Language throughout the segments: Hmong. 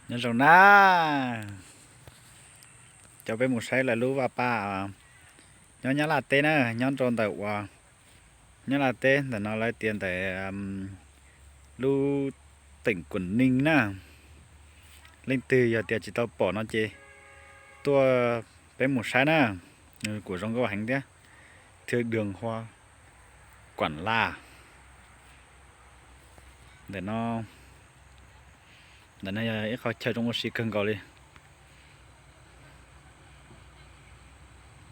Nyob zoo na, coj peb mus saib lawv lub vaj paj nyob Nyab Laj teb na, nyob rau ntawm uas Nyab Laj teb ntawm no lawv tias ntawm lub teem Kuam Neeg na. Leej twg yog tias tsis tau pom no ces tuaj peb mus saib na, kuj zoo nkauj heev thiab. Thia Dwg Hua Kuam Laj. Ntawm no, ntawm no yog ib qho chaw zoo ua si kawg nkaus li.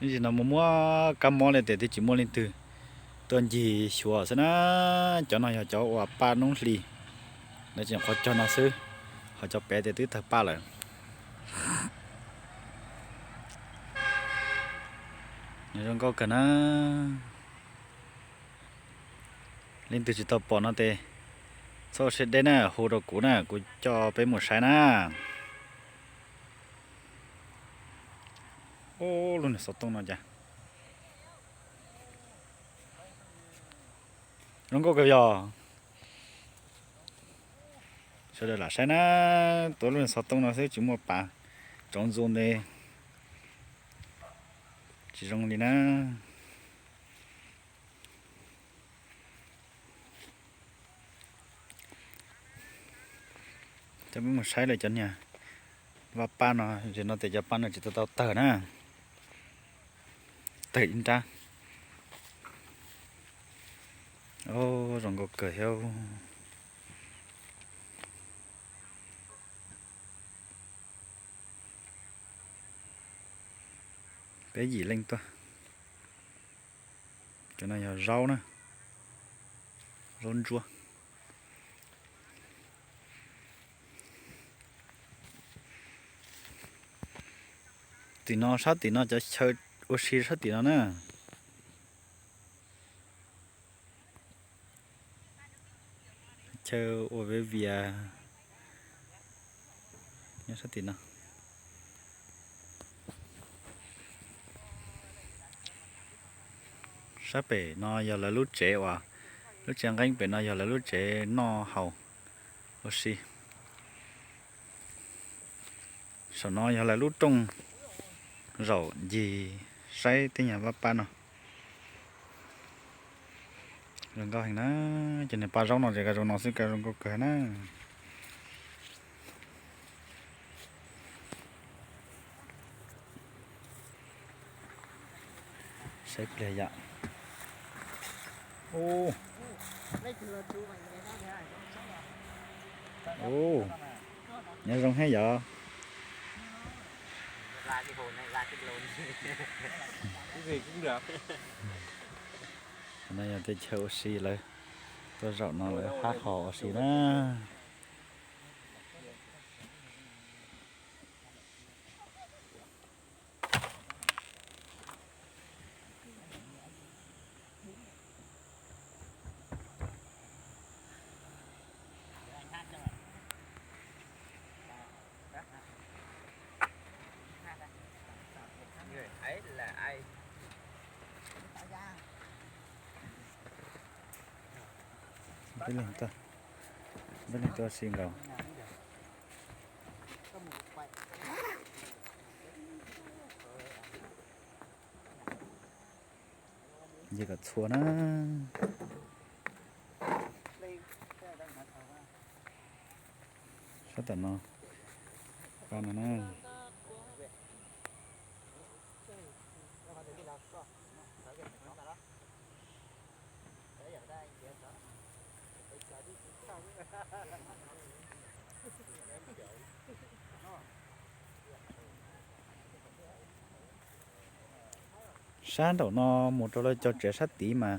Nim no muaj muaj kab mob li tes twb tsis muaj leej twg tuaj ncig xyuas xwb na. Cov no yog cov uas paj noob hli, lawv tseem qhuav cog no xwb, ho cov pem tes twb tawg paj lawm. Zoo nkauj kawg na. Leej twg tsis tau pom no tes txhob siab deb na, hu rau kuv na, kuv coj peb mus saib na. Ub, lub niag xov tooj no cas zoo nkauj kawg yog. Sawv daws lam saib na, tuav lub niag xov tooj no xwb tsis muaj pas, tsoov ntxu nte tsis zoo li na. Coj peb mus saib lawm cov niag vaj paj no, zem no tias cov paj no tsis tau tau tawg na, tawg ib nrab. Zoo nkauj kawg thiab. Peb yim leej tuaj. Cov no yog zaub na, zaub ntsuab. Tim no, sab tim no cov chaw ua si sab tim no na. Chaw ua viav vias nyob sab tim no. Sab pem no yog lawv lub tsev uas, lub tsev nqeeb pem no yog lawv lub tsev noj haus ua si. Saum no yog lawv lub rooj zaum ncig saib tej nyuag vaj paj no. Zoo nkauj heev na, ces niag paj zaub no ces ka zoo no xwb, ka zoo nkauj kawg na. Saib pliag yam. Ub, nyob zoo thiab yog. No yog tej chaw ua si lawv tuaj zaum no lawv hab ho ua si na. Peb leeg tuaj, peb leeg tuaj ua si nkaus. Nce kom txhua na. Sab tom no, no na. Sab nraum no mus rau lawv cov tsev sab tid mas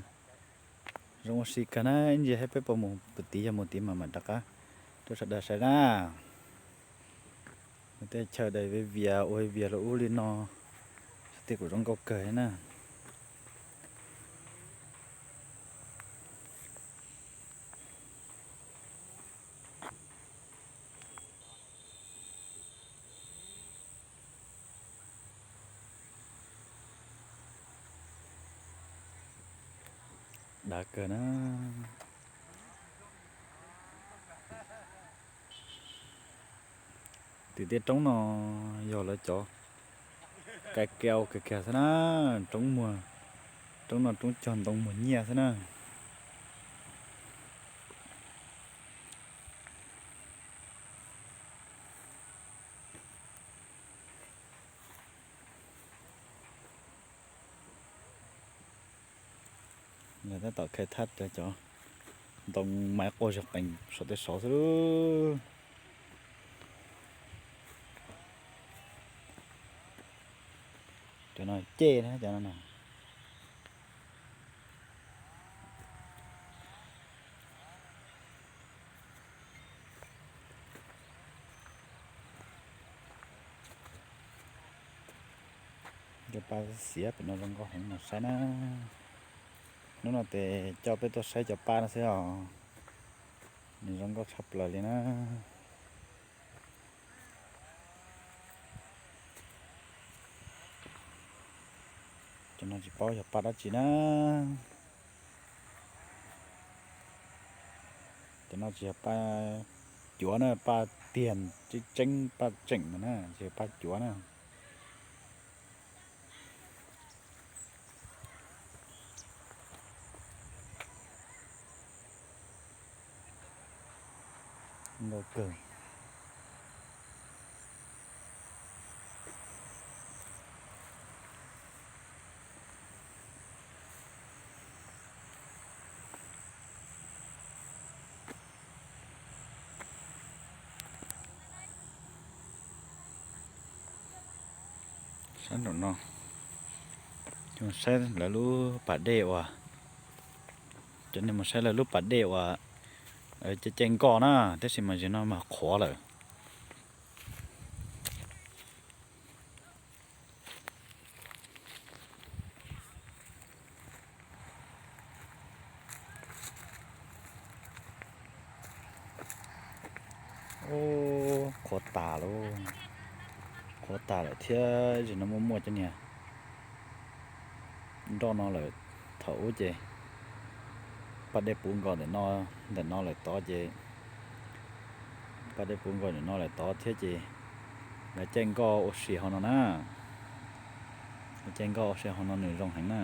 zoo ua si kawg na, ib ntsis peb puas mus puag tid, yog mus tid mas mam rov qab rau sawv daws saib na. Tej chaw dais viav vias ua viav los ub li no, sab tid kuj zoo nkauj kawg na. Dav kawg na. Tim tej roob no yog lawv cov kais kiau kiag kiag xwb na, roob muag, roob no roob cog ntoo muag nyiaj xwb na. Lawv tab tom khai thaj cov ntoo maiv quaj zog qees saum tej saud xwb. Cov no ceg na, cov no na. Cov pa xiav pem no zoo nkauj heev, mus saib na. Hnub no ces coj peb tuaj saib cov pa no xwb os. Nws zoo nkauj tshaj plaws li na. Cov no tsis paub yog pa dab tsi na. Cov no tsis yog pa cuav na, pa tiag tseeb tseeb, pa tseem na, tsis yog pa cuav na. Nkauj kawg. Sab nraum no, saib lawv lub pas dej uas, cov neeg mus saib lawv lub pas dej uas caij caij nkoj na, tab sis mas zaum no mas qhuav lawm. Ub, qhuav tas lawm, qhuav tas lawm thiab. Zaum no muaj muaj cov niag nroj no lawm. Thaum ub ces pas dej puv nkaus ntawm no, ntawm no lawm tod ces, pas dej puv nkaus ntawm no lawm tod thiab ces lawv caij nkoj ua si hauv no na. Lawv caij nkoj ua si hauv no nws zoo heev na.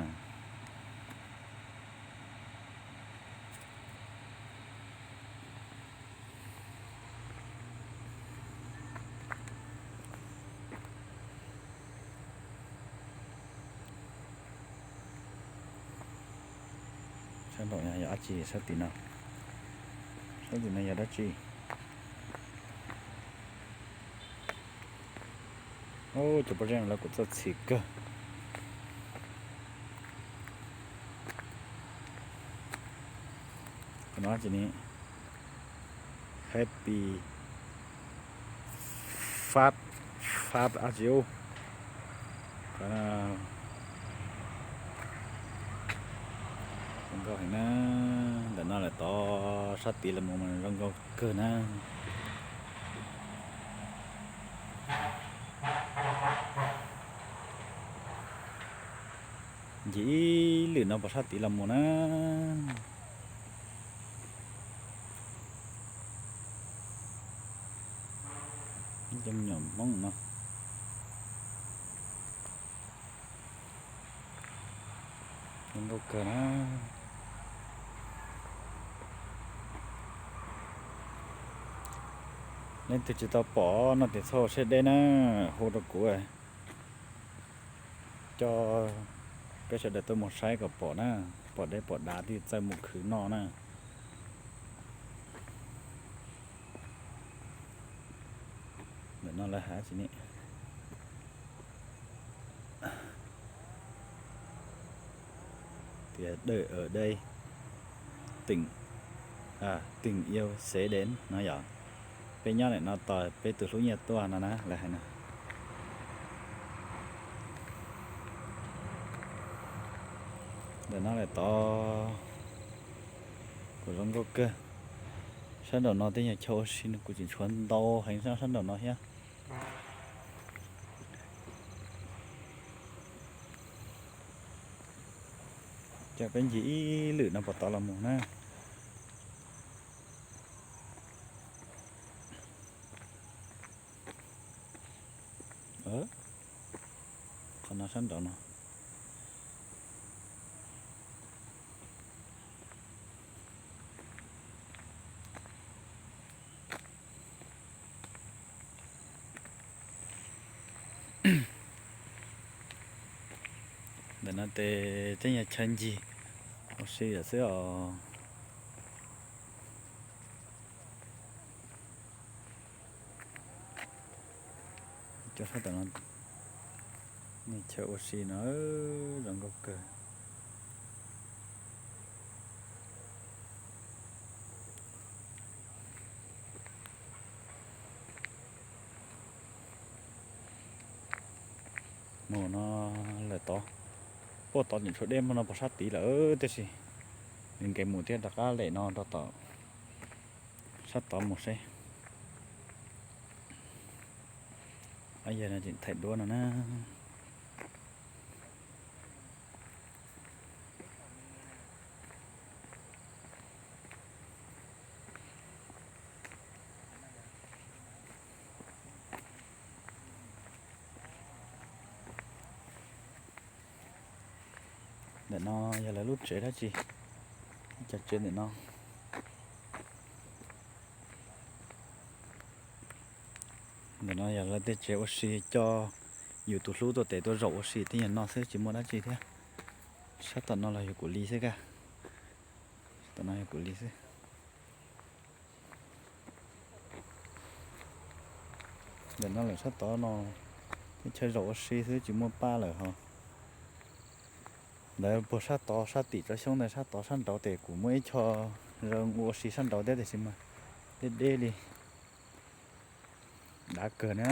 Sab nraum no yog dab tsi? Sab tim no, sab tim no yog dab tsi? Cov pob zeb no lawv kuj txawj txhim kawg. Qhov no dab tsi ne? Happy Fat, Fat dab tsi ub? Zoo nkauj heev na. Ntawm no lawm tod, sab tid los mus mas zoo nkauj kawg na. Ncig ib lwm no pom sab tid los mus na. Cov me nyuam Hmoob no zoo nkauj kawg na. Leej twg tsis tau pom no ces txhob ua siab deb na, hu rau kuv, coj peb sawv daws tuaj mus saib kom pom na, pom deb pom dav thiaj txawj mus khwv noj na. Ntawm no lawv hais dab tsi ne? Tias đợi ở đây, tình, à, tình yêu sẽ đến no yom. Peb nyob ntawm no tos peb tus hlub nyiaj tuaj no na, lawv hais no. Ntawm no lawm tod, kuj zoo nkauj kawg. Sab nraum no tej nyuag chaw ua si no kuj tseem tshuav ntau heev sab nraum no thiab. Coj peb ncig ib lwm no pom tod los mus na. Qhov no sab nraud no. Ntawm no ces tej yog chaw ncig ua si lawm xwb os. Cov sab tom no, nej chaw ua si no zoo nkauj kawg. Mus no lawm tod, puag tod tseem tshuav dej muaj no puag sab tid lawm tiam sis nkees mus thiab rov qab lem no rau tom sab tod mus seb. Yog no tseem thaij duab no na. Ntawm no yog lawv lub tsev dab tsi? Cov tsev ntawm no. Ntawm no yog lawv tej tsev ua si coj yus tus hlub tuaj tes tuaj zaum ua si tej yog no xwb tsis muaj dab tsi thiab. Sab tom no los yog kuv li xwb ka. Tom no yog kuv li xwb. Ntawm no lawm sab tod no, teb chaws zaum ua si xwb tsis muaj paj lawm ho. Ntawd puag sab tod sab tim tsob xyoob ntawd sab tod sab nraud tes kuv muaj ib co zoo ua si sab nraud thiab tiam sis mas deb deb li. Dav kawg na,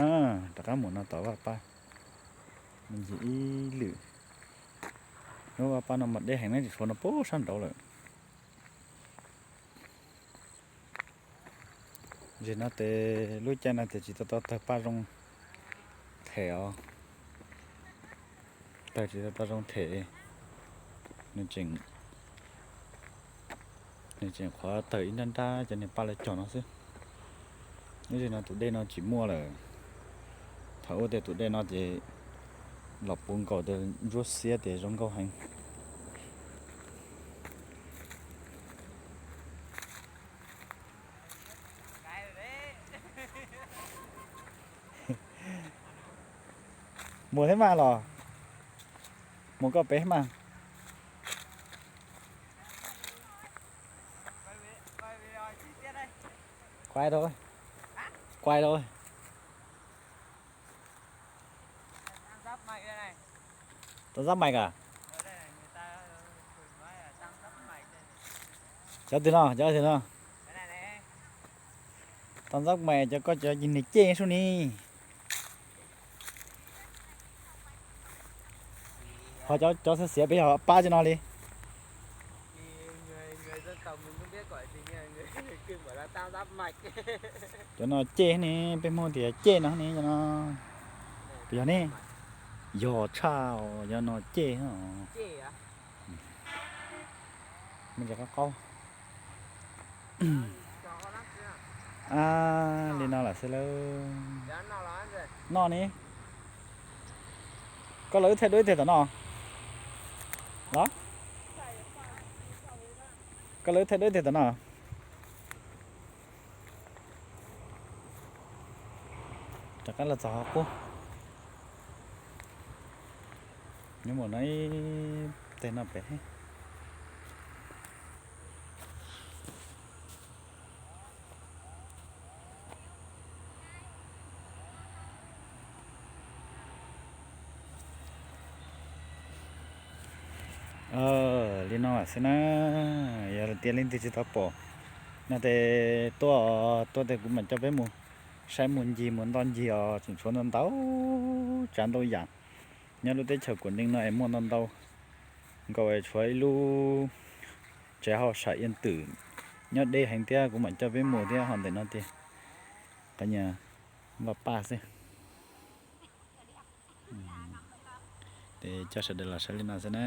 rov qab mus no tom vaj paj me ntsis ib lwm. Lub vaj paj no mas deb heev na, tsis tshuav no puag sab nraud lawm. Zim no tes lub caij no tes tsis tau tau tawg paj zoo them os. Tawg tsis tau tau zoo them. Nws tseem, nws tseem qhuav tawg ib nrab nrab cov niag paj lawv cog no xwb. Lub zim no tus dej no tsis muaj lawm. Thaum ub tes tus dej no ces los puv nkaus tes ntsuab xiab tes zoo nkauj heev. Mus thiab mas los? Mus koj pem mas. Quay thôi. Quay thôi. Tau zab mais à? Cov twg no, cov twg no? Tau zab mais cov koj cov niag cej sub ni. Ho cov, cov xiav xiav peb yog pab cov no li. Cov no cej ne, peb Hmoob tias cej no ne, cov no. Puas yog ne? Yog tshaj, cov no cej. Muaj cov qaub qaub. Li no lam xwb lawm. Noj ne. Koj lawv wb thaij duab ib teg tom no los? Koj lawv wb thaij duab ib teg tom no. Rov qab los txog qub. Nyob mus no ib teg no pem. Li no xwb na, yog tias leej twg tsis tau pom no tes tuaj, tuaj tes kuv mam coj peb mus saib mus ncig mus nto ncig os, tseem tshuav ntau ntau tsav ntau yam. Nyob lub teb chaws Quảng Ninh no es muaj ntau ntau nkaus es tshuav ib lub tsev hauj sam Yên Tử nyob deb heev thiab, kuv mam coj peb mus thiab. Ho ntawm no tias qhov niag vaj paj xwb. Ces coj sawv daws los saib li no xwb na.